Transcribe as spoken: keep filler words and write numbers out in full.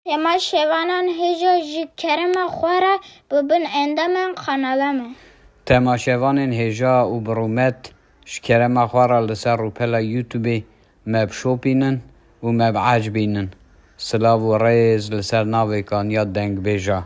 Temaşevanan hêja ji kerema xwe re bibin endamên kanala me. Temaşevanên hêja û bi rûmet ji kerema xwe re li ser rûpela YouTube me bişopînin û me biecibînin. Silav û rêz li ser navê Kanya Dengbêja.